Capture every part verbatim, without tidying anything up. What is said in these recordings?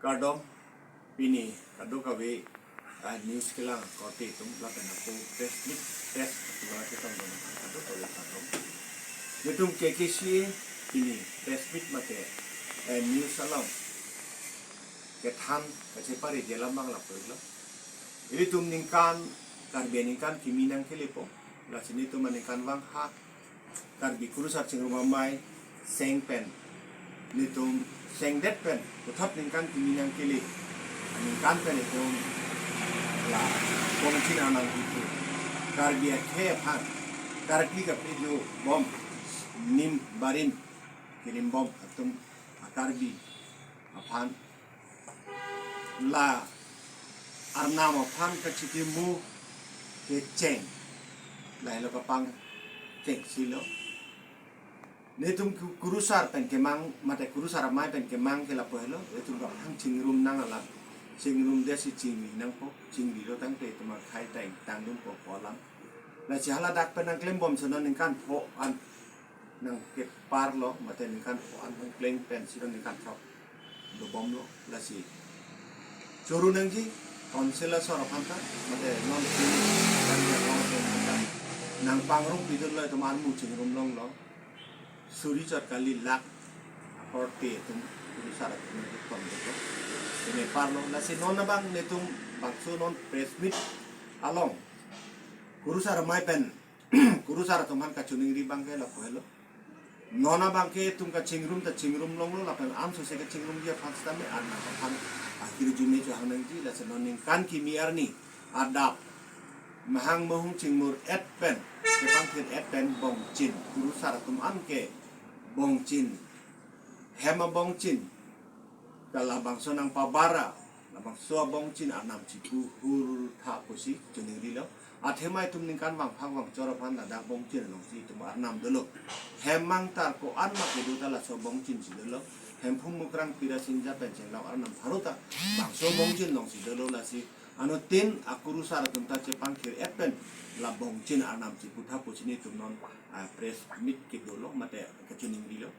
Kardom, pini kadokave, ah, news kelang korte atum lapen ako press meet, press atum la ketong dong kadokave kardom. Netum K K C A pini press meet mate, eh, news along kethan kachepari jelam bang lapulo. Ilitum ningkan, Karbi aningkan kimi nangkelepo. Lasi netum aningkan vang ha Karbi Kurusar Chingrum Amei seng pen, netum sengdet pen puthot ningkan kimi nangkele aningkan pen itum la bongchin arnam kipu, Karbi akhei aphan karkli kapejobom, nim barim kirimbom atum a-Karbi aphan la arnam aphan kachitimu kecheng, lahelo kapangcheng silo. Netum ku- Kurusar pen kemang mate Kurusar Amei pen kemang ke lapu helo, netum kaphang chingrum nang alam, chingrum desi chingri nangpo, chingrilo tangte itum akhei ta ingtang dunpo pu alam. Lasi hala dak pen nangklembom si non ningkan pho an nangkeparlo, mate ningkan pho an nangkleng pen si non ningkan throk dobomlo. Lasi choro nangji, council asor aphan ta, mate non sini kan dia kong pen ta nangpangrumpi dunlo, itum armu chingrum longlo. Suri chot kali lak akorte atum Kurusar atum nangkekom dolo. Ini parlo, lasi non abang netum bangso non press meet along Kurusar Amei pen Kurusar atum aphan kachiningri abang ke lapu helo. Non abang ke itum kachingrum ta chingrum longlo, lapen ansose kachingrumji aphan sitame arnam aphan akhir jume chohang nangji. Lasi non ningkan kimi arni adap mahang mahung chingmur et pen, kepangthir et pen bongchin, Kurusar atum an ke bongchin, hem abongchin, kalabangso nangpabara, labangso abongchin arnam chipu hur tha pusi chiningrilo. Athema itum ningkan vangphak vangchor aphan ladak bongchin alongsi itum arnam dolo. Hem mangtar ko-an ma kedo ta laso bongchin si dolo. Hemphu Mukrang Pirasinja pen chenglok arnam pharo ta bangso bongchin alongsi dolo. Lasi anuttin aKurusar atum ta chepangthir et pen la bongchin arnam chipu tha pusi netum non, ah, press meet kedolo mate kachiningrilo.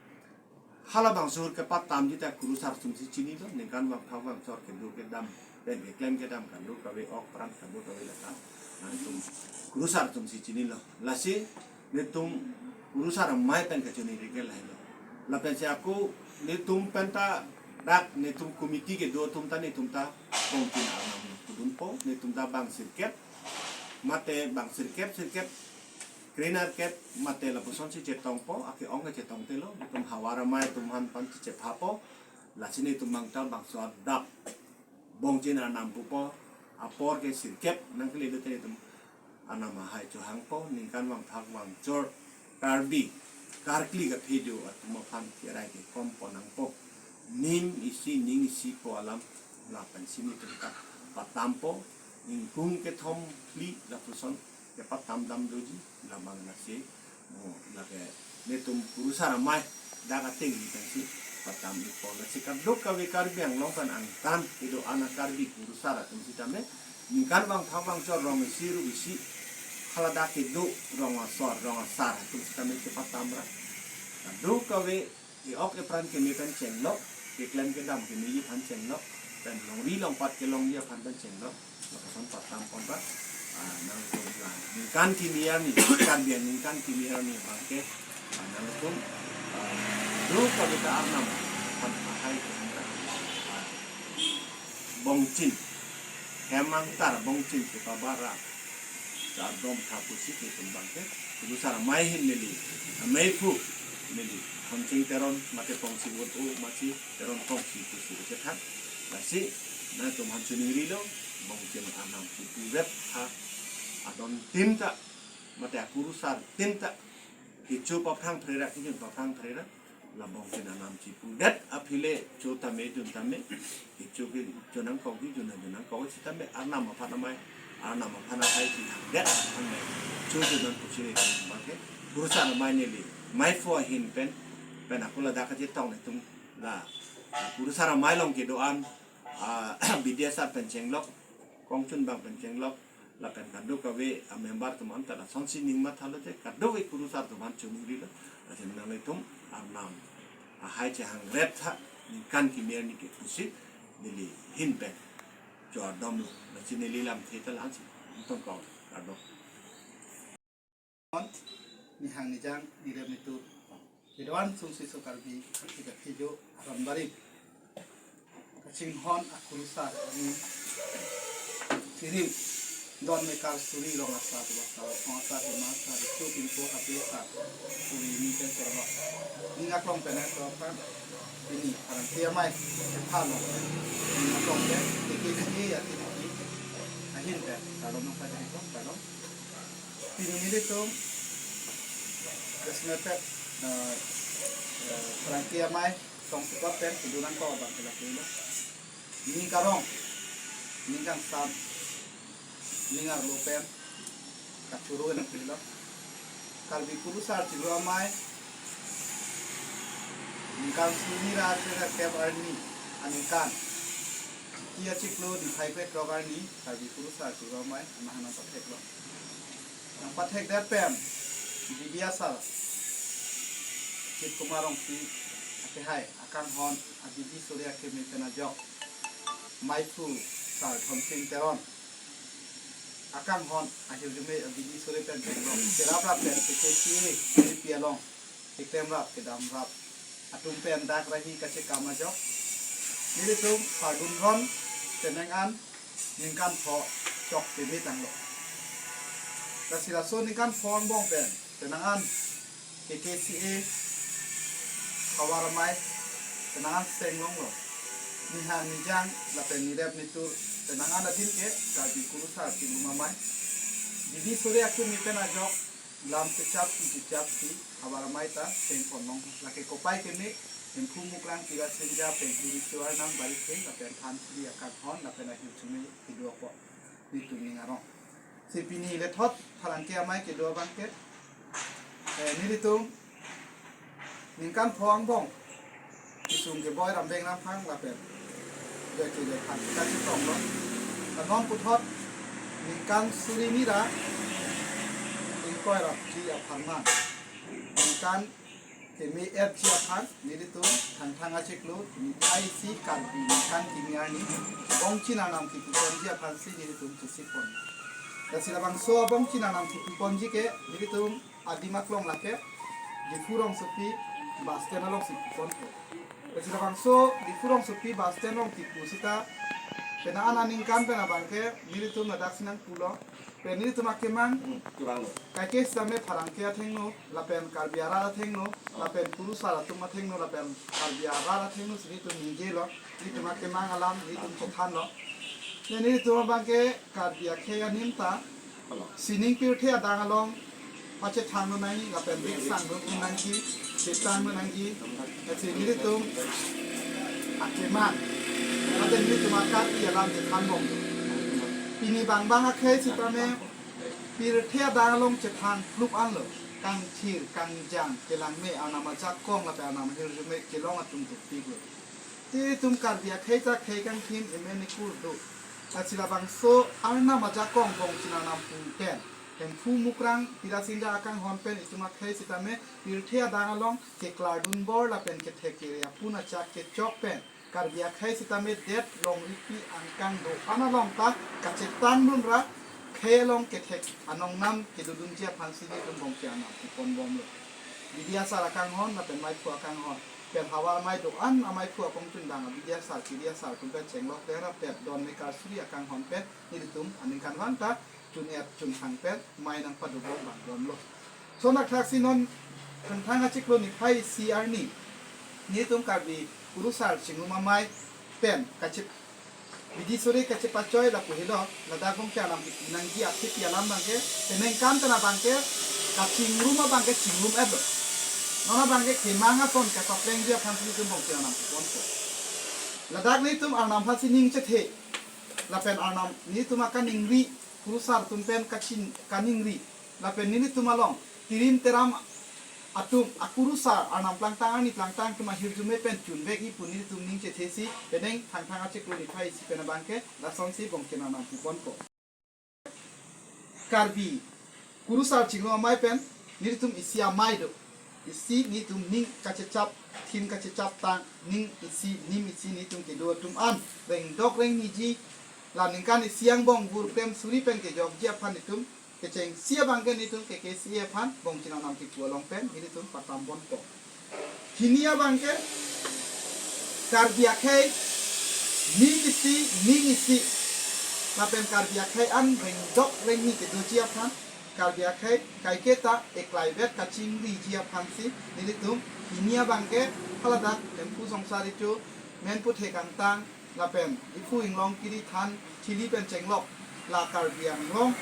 Halabangso hur kepatamji ta Kurusar atumsi chinilo, ningkan vangphak vangchor kedo kedam pen keklem kedam kadokave ok pran kadokave lata nangtum Kurusar atumsi chinilo. Lasi netum Kurusar Amei pen kachiningri ke lahelo. Lapensi ako netum pen ta dak netum committee kedo atum ta netum ta bongchin arnam pudunpo, netum ta bang sirkep mate bang sirkep, sirkep krenerkep mate lapusonsi chetongpo, ake-ong ke chetongtelo, netum Hawar Amei atum aphan pan chephapo. Lasi netum bang ta bangso adap bongchin arnam pupo, apor ke sirkep nangkeledet netum arnam ahai chohangpo, ningkan vangphak vangchor Karbi karkli kaphejo atum aphan kerai kekompo nangpo. Nim isi ning isi pu alam lapensi netum ta patampo, ingkung kethom phli lapuson kepatam dam doji, labang lasi, oh, lake netum Kurusar Amei dak ateng ni pensi patam ipo. Lasi kadokave Karbi Anglong pen angtan kedo-an a-Karbi Kurusar atum sitame ningkan vangphak vangchor rong isi rup isi haladak kedo rong asor rong asar atum sitame kepatam ra. Kadokave e-ok epran keme pen chenglok, keklem kedam kemeji aphan chenglok, pen longri longpat kelongji aphan pen chenglok, lapuson patam pon ra, ah, nangtum la ningkan kimi arni, Karbi aningkan kimi arni abang ke, ah, nangtum, ah, kadokave ta arnam aphan ahai ke hang ra, ah, bongchin, hem mangtar bongchin kepabara, kardom tha pusi netum abang ke Kurusar Amei ahin neli, ameiphu neli, Honsing Teron mate Kongsing Wot O mate Teron Kongsi pusi kechethan. Lasi nangtum aphan chiningrilo, bongchin arnam chipuvet tha, adon tin ta mate aKurusar tin ta kecho paphrang phrera, kejun paphrang phrera, la bongchin arnam chipudet aphi le cho tame jun tame, kecho ke jun nangkok, kejun nang jun nangkok sitame arnam aphan amei, arnam aphan ahai kehangdet amei cho jun nang pusi abang ke Kurusar Amei neli, meiphu ahin pen, pen ako ladak kachetong netum la Kurusar Amei along kedo-an, ah, B D S pen chenglok, kongchun bang pen chenglok, lapen kadokave a-member atum anta lasonsi ning mathalo te, kadokave Kurusar atum aphan chiningrilo. Lasi nanglitum arnam ahai chehangret tha, ningkan kimi arni ke pusi Neli ahin pen chardom lo, lasi neli lamthe ta la-ansi tong kong, kardom. Nihang nijang nirep nitur kedo-an sungsi so Karbi akhei akhei ajo aron barim kachinghon akurusar ani chirim don mekar suri rong asar, dua asar, kong asar, hima asar, riso, pinpo, hapi asar, suri ni pen serba. Ning aklong pen asar kan ini Pharangke amei kethalo. Ning aklong pen K K C A ya tini ahin pen kardom nangpajirlo, kardom. Pini nelitum resmepet, eh, eh, Pharangke amei tong sekot pen kedo nangkok abang ke lake lo. Ning karong, ning kangsam, ning arlo pen kachoro nangpilo. Karbi Kurusar Chingrum Amei ningkan suri ra suri ra kep arni aningkan Chiti achiklo niphai krethrok arni Karbi Kurusar Chingrum Amei amahang nangpatheklo. Nangpathekdet pen B D asar Ajit Kumar Rongpi akehai akanghon abidi suri akimi pen ajok meiphu sar Dhonsing Teron akanghon ahirjume abidi suri pen penglong cherap rap pen K K C A A P along keklem rap kedam rap atum pen dak rahi kachekam ajok nelitum Pardun Ron penang an ningkan pho chok peme tanglo. Lasi laso ningkan pho angbong pen penang an K K C A Havar Amei penang an seng longlo. Nihang nijang lapen nirep nitur penang an adim ke Karbi Kurusar Chingrum Amei bidi suri akimi pen ajok lam kechap si kechap si Havar Amei ta seng pon long. Lake kopai keme Hemphu Mukrang, Pirasinja, Penghuri, Chuar Nam, Baritheng lapen Thansri akanghon lapen ahirjume kedo apot nelitum ning arong. Si pini lethot Pharangke amei kedo abang ke, eh, nelitum ningkan pho angbong kesung keboi Rambeng Ramphang lapen joike joikhan kachitonglo. Non puthot ningkan suri ni ra ingkoi ra phli apharman ningkan keme-etji aphan nelitum Thangthang achiklo niphai isi Karbi ningkan kimi arni bongchin arnam kipuponji aphansi nelitum chesik pon. Lasi labangso bongchin arnam kipuponji ke nelitum adim aklong lake Diphu rongsopi bus stand alongsi puponpo. Lasi labangso Diphu rongsopi bus stand along kipu sita penang an aningkan pen abang ke nelitum ladak si nangpulo. Pen nelitum akemang, hmm, kevanglo. Kaike sitame Pharangke athengno, lapen Karbi arat athengno, lapen Kurusar atum athengno, lapen Karbi arat athengno si nelitum ningjelo. Nelitum akemang alam nelitum chethanlo. Ne nelitum abang ke Karbi akhei anim ta sining pirthe adang along pachethang nangji lapen riksang nangji, chetang nangji. Lasi nelitum akemang, lapen nelitum aKarbi alam chethanbom. Pini bang bang akhei sitame pirthe adang along chethang plup anlo, kangthir kangjang kelangme, arnam ajakong lapen arnam ahirjume kelong atum dopiklo. Te itum Karbi akhei ta khei kangthim emen ekur do. Lasi labangso arnam ajakong bongchin arnam pu pen Hemphu Mukrang, Pirasinja akanghon pen itum akhei sitame pirthe adang along keklardunbor lapen kethek kere apun achak kechok pen Karbi akhei sitame det longripi angkang do-an along ta kachetangdun ra khei along kethek anongnam kedodunji aphansi nelitum bongchin arnam kiponbomlo. Bidi asar akanghon lapen meiphu akanghon pen Havar Amei do-an ameiphu akongchundang abidi asar kiri asar atum pen chenglok dera pet don mekar suri akanghon pen nelitum aningkanvang ta chun-et chunthang pen mei nangpadobom vangbomlo. Lason athaksi non Thangthang achiklo niphai isi arni nelitum Karbi Kurusar Chingrum Amei pen kache bidi suri kachepachoi lapu helo, ladak bongchin arnam kipu nangji athepi alam abang ke penang kan pen abang ke kachingrum abang ke chingrum-etlo. Non abang ke kemang ason kapaplengji aphansi nelitum bongchin arnam kiponpo. Ladak nelitum arnam aphansi ning chethe lapen arnam nelitum akaningri, Kurusar atum pen kachin kaningri lapen nelitum along tirim teram atum akurusar arnam plangtang arni plangtang atum ahirjume pen chunvekji pu nelitum ning chethesi penang Thangthang achiklo niphai isi pen abang ke lasonsi bongchin arnam kiponpo. Karbi Kurusar Chingrum Amei pen nelitum isi amei do. isi netum ning kachechap, thin kachechap tang, ning isi, nim isi netum kedo atum an rengdok rengniji, la ningkan isi angbong gur klem suri pen kejokji aphan netum kechengsi abangke netum K K C A aphan Bongchin Arnam kipu along pen netum patam ponpo. Hini abangke Karbi akhei nim isi, ning isi, lapen Karbi akhei an rengdok rengni kedoji aphan, Karbi akhei kaiketa eklaivet kachingriji aphansi netum hini abangke haladak Hemphu Songsar Recho, Menphu Thek Angtang, lapen Diphu Inglong Kiri Than Thili pen chenglok la Karbi Anglong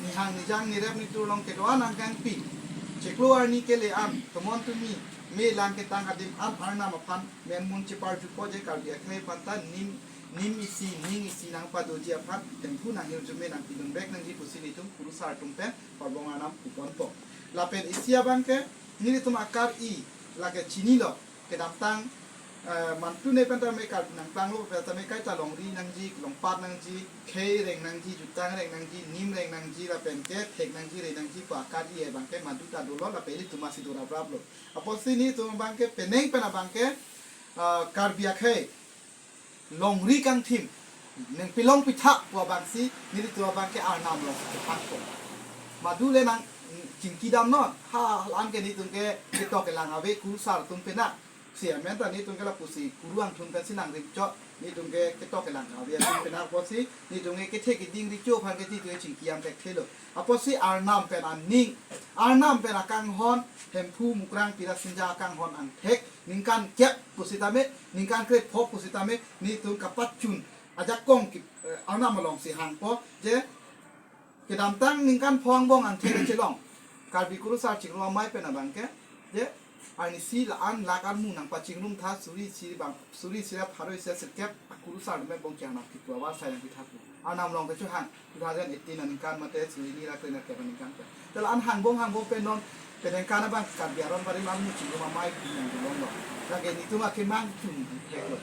nihang nijang nirep nitur along kedo-an angkangpi, chiklo arni kele an, tomon tumi, me lang ketang adim an Arnam aphan menmun cheparjupo je Karbi akhei aphanta nim, nim isi, ning isi nangpadoji aphan Hemphu nanghirjume nangpidunvek nangji pusi netum kurusar atum pen parbong Arnam pu ponpo. Lapen isi abangke netum akar-i lake chinilo, kedamtang, eh, mantune pen tame kar nangtanglo pen tame kaita longri nangji, longpat nangji, khei reng nangji, jutang reng nangji, nim reng nangji, lapen ke thek nangji, re nangji pu akar-i abangke madu ta dolo, lapen netum asi do rapraplo. Apotsi netum abangke penang pen abangke, ah, Karbi akhei longri kangthim nangpilong pithak pu abangsi netum abangke Arnam along kepakpo. Madu le nang chingkidamnon, ha, la-an ke netum ke ketok kelang ave kurusar atum pena. Si amen ta netum ke lapusi kuru angthun pensi nangrimchot, netum ke ketok kelang ave atum pena apotsi netum ke kethe keding recho aphan ke netum ke chingki-am thekthelo. Apotsi Arnam pen aning, Arnam pen akanghon, Hemphu Mukrang Pirasinja akanghon angthek ningkan kep pusitame, ningkan krepho pusitame netum kapachun ajakong ki, eh, Arnam alongsi hangpo je kedamtang ningkan pho angbong angthek chelong Karbi kurusar chiklo amei pen abangke je arnisi la-an lak armu nangpachingrum tha suri isi bang, suri isi ra pharo isi ra sirkep akurusar me Bongchin Arnam kipu avarsai nangpithakpo. Arnam along kecho hang two thousand eighteen aningkan mate suri ni ra kre nerkep aningkan pen. Te la-an hangbong hangbong pen non penang pen abang Karbi aron barim armu chingrum amei pi nangdunlonglo. Lake netum akemang chun theklo.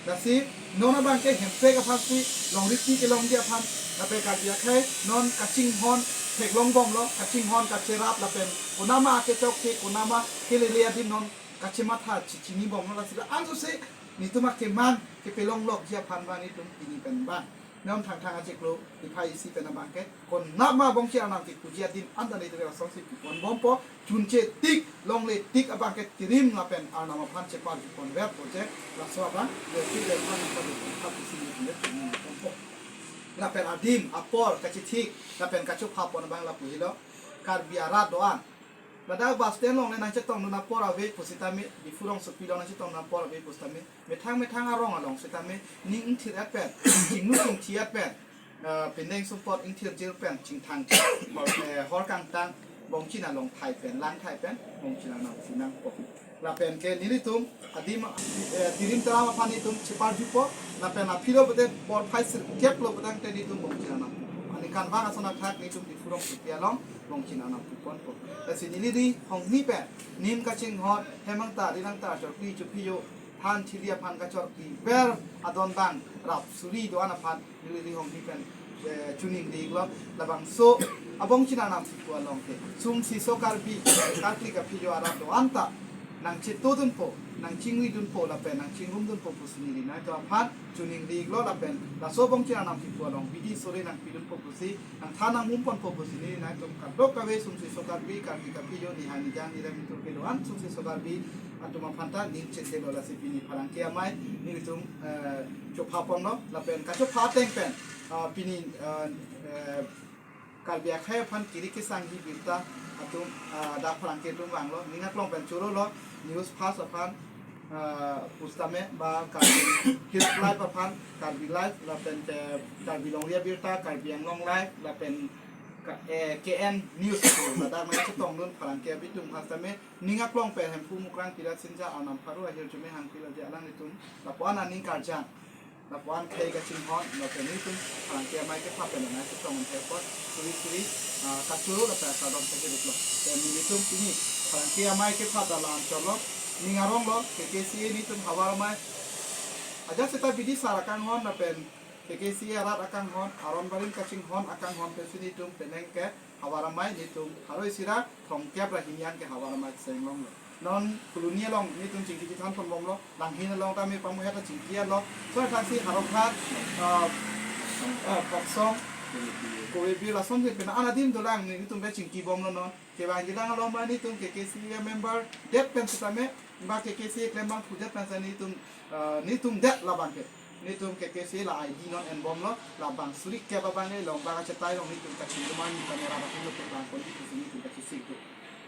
Lasi non abangke hemprek aphansi longri ti kelongji aphan, lapen Karbi akhei non kachinghon theklongbomlo, kachinghon kacherap lapen konama akechok ke, konama kelele adim non kachematha chi-, chinibomlo, lasi la-an sose netum akemang kepelonglokji aphan abang netum pini pen abang non Thangthang achiklo niphai isi pen abangke konama Bongchin Arnam kipuji adim anta netum ke lasonsi pu ponbompo, chunche tik, longle tik abangke tirim lapen Arnam aphan cheparju ponverpo je, laso abang le tik le aphan nangpadu pon thap isi netum le pini ponpo. Lapen adim, apor, kachethik, lapen kachopha pon abang lapu helo, Karbi arat do-an. Ladak bus stand along le nangchetongdun apor ave pusitame, Diphu rongsopi along nangchetongdun apor ave pusitame, methang methang arong along sitame, ning ingthir-et pen, chinglu chingthi-et pen, ah, pindeng sumpot ingthirjir pen, chingthang, hor, eh, hor kangtang, Bongchin along thai pen, lang thai pen, Bongchin Arnam si nangpo. Lapen ke nelitum, adim, eh, tirim taram aphan netum cheparjupo, lapen aphi lo pute porphai sirkep lo putangte netum Bongchin Arnam. Aningkanvang ason athak netum Diphu rongsopi along Bongchin Arnam pu ponpo. Lasi neli ri hongni pen, nim kachinghon, hem angta, ri angta, chorpi chophi jo, than thili aphan kachorpiver adon dang rap suri do-an aphan neli ri hongni pen, eh, choningri-iklo, labangso a-Bongchin Arnam kipu along ke sumsi so Karbi, Karkli kaphi jo arat do-an ta nangchetodunpo, nangchingridunpo lapen nangchingrumdunpo pusi neli nangtum aphan choningri-iklo lapen laso Bongchin Arnam kipu along bidi sore nangpidunpo pusi, nangthan nangmum ponpo pusi neli nangtum kadokave sumsi so Karbi, Karkli kaphi jo, nihang nijang nirem nitur kedo-an sumsi so Karbi atum aphan ta ning chethe lo. Lasi pini Pherangke amei nelitum, eh, chopha ponlo lapen kachopha ateng pen, ah, pini, ah, eh, Karbi akhei aphan kiri kesangji birta atum, ah, dak Pherangke atum vanglo, ning aklong pen chorolo, News Fast aphan, ah, pusitame ba Karbi Hills Live aphan, Karbi Live lapen ke Karbi Longri Abirta, Karbi Anglong Live lapen ka-, eh, K N News pu ladak nangchetongdun Pherangke abitung aphan sitame ning aklong pen Hemphu Mukrang Pirasinja Arnam pharo ahirjume hangpilo je alanglitum lapu-an aning karjang, lapu-an khei kachinghon, lapen netum Pherangke amei kepha pen nangchetong thekpo, suri suri, ah, kachoro lapen kardom thekdetlo. Lapen nelitum pini Pherangke amei kepha ta la-an chotlo, ning aronglo, K K C A netum havar amei, ajat seta bidi sar akanghon lapen K K C A arat akanghon, aron barim kachinghon akanghon pensi netum penang ke Havar Amei netum pharo isi ra throngkep ra hini an ke Havar Amei cheng longlo. Non Phuloni along netum chingki chethan ponbomlo, Langhin along tame pamu heta chingki lo. So thaksi Howraghat, ah, ah, Boksong, Korebi lason ke pen an adim dolang netum pen chingkibomlo non. Kevangjilang along ma netum K K C member det pen setame, ba K K C klembangphu det pen setame netum, ah, netum det labang ke. Netum K K C la I D non enbomlo, labang suri kep abang ke long bang achetai long netum kachingki man netum era batin lo putang kon di pusi netum kachisik tu.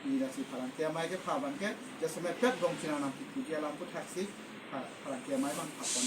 Ni lasi Pharangke Amei ke pha abang ke, jasemet pet bong chinanam kipuji alam pu thaksi, pha-, Pharangke Amei abang pha pon.